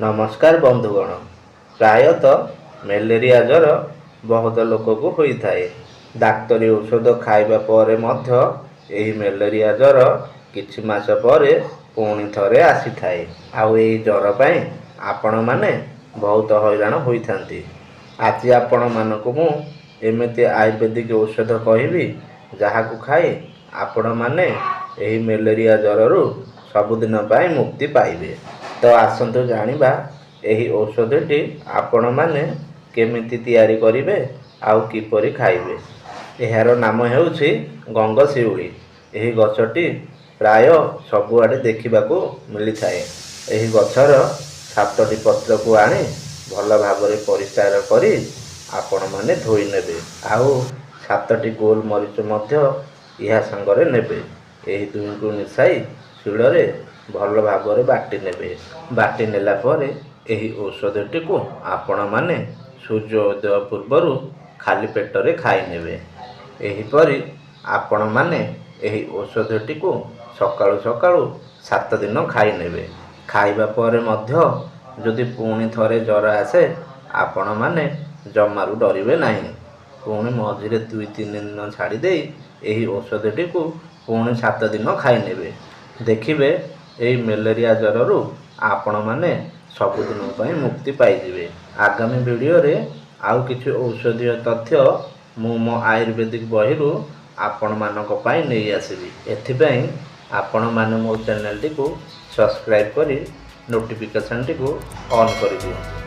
ନମସ୍କାର ବନ୍ଧୁଗଣ, ପ୍ରାୟତଃ ମ୍ୟାଲେରିଆ ଜ୍ୱର ବହୁତ ଲୋକକୁ ହୋଇଥାଏ। ଡାକ୍ତରୀ ଔଷଧ ଖାଇବା ପରେ ମଧ୍ୟ ଏହି ମ୍ୟାଲେରିଆ ଜ୍ୱର କିଛି ମାସ ପରେ ପୁଣି ଥରେ ଆସିଥାଏ, ଆଉ ଏହି ଜ୍ୱର ପାଇଁ ଆପଣମାନେ ବହୁତ ହଇରାଣ ହୋଇଥାନ୍ତି। ଆଜି ଆପଣମାନଙ୍କୁ ମୁଁ ଏମିତି ଆୟୁର୍ବେଦିକ ଔଷଧ କହିବି, ଯାହାକୁ ଖାଇ ଆପଣମାନେ ଏହି ମ୍ୟାଲେରିଆ ଜ୍ୱରରୁ ସବୁଦିନ ପାଇଁ ମୁକ୍ତି ପାଇବେ। ତ ଆସନ୍ତୁ ଜାଣିବା ଏହି ଔଷଧଟି ଆପଣମାନେ କେମିତି ତିଆରି କରିବେ ଆଉ କିପରି ଖାଇବେ। ଏହାର ନାମ ହେଉଛି ଗଙ୍ଗଶିଉଳି। ଏହି ଗଛଟି ପ୍ରାୟ ସବୁଆଡ଼େ ଦେଖିବାକୁ ମିଳିଥାଏ। ଏହି ଗଛର 7ଟି ପତ୍ରକୁ ଆଣି ଭଲ ଭାବରେ ପରିଷ୍କାର କରି ଆପଣମାନେ ଧୋଇ ନେବେ, ଆଉ 7ଟି ଗୋଲମରିଚ ମଧ୍ୟ ଏହା ସାଙ୍ଗରେ ନେବେ। ଏହି ଦୁହିଁକୁ ମିଶାଇ ଶିଳରେ ଭଲ ଭାବରେ ବାଟି ନେବେ। ବାଟି ନେଲା ପରେ ଏହି ଔଷଧଟିକୁ ଆପଣମାନେ ସୂର୍ଯ୍ୟ ଉଦୟ ପୂର୍ବରୁ ଖାଲି ପେଟରେ ଖାଇନେବେ। ଏହିପରି ଆପଣମାନେ ଏହି ଔଷଧଟିକୁ ସକାଳୁ ସକାଳୁ 7 ଦିନ ଖାଇନେବେ। ଖାଇବା ପରେ ମଧ୍ୟ ଯଦି ପୁଣି ଥରେ ଜ୍ୱର ଆସେ, ଆପଣମାନେ ଜମାରୁ ଡରିବେ ନାହିଁ। ପୁଣି ମଝିରେ 2-3 ଦିନ ଛାଡ଼ିଦେଇ ଏହି ଔଷଧଟିକୁ ପୁଣି 7 ଦିନ ଖାଇନେବେ। ଦେଖିବେ ଏହି ମ୍ୟାଲେରିଆ ଜ୍ୱରରୁ ଆପଣମାନେ ସବୁଦିନ ପାଇଁ ମୁକ୍ତି ପାଇଯିବେ। ଆଗାମୀ ଭିଡ଼ିଓରେ ଆଉ କିଛି ଔଷଧୀୟ ତଥ୍ୟ ମୁଁ ମୋ ଆୟୁର୍ବେଦିକ ବହିରୁ ଆପଣମାନଙ୍କ ପାଇଁ ନେଇ ଆସିବି। ଏଥିପାଇଁ ଆପଣମାନେ ମୋ ଚ୍ୟାନେଲଟିକୁ ସବସ୍କ୍ରାଇବ୍ କରି ନୋଟିଫିକେସନ୍ଟିକୁ ଅନ୍ କରିଦିଅନ୍ତୁ।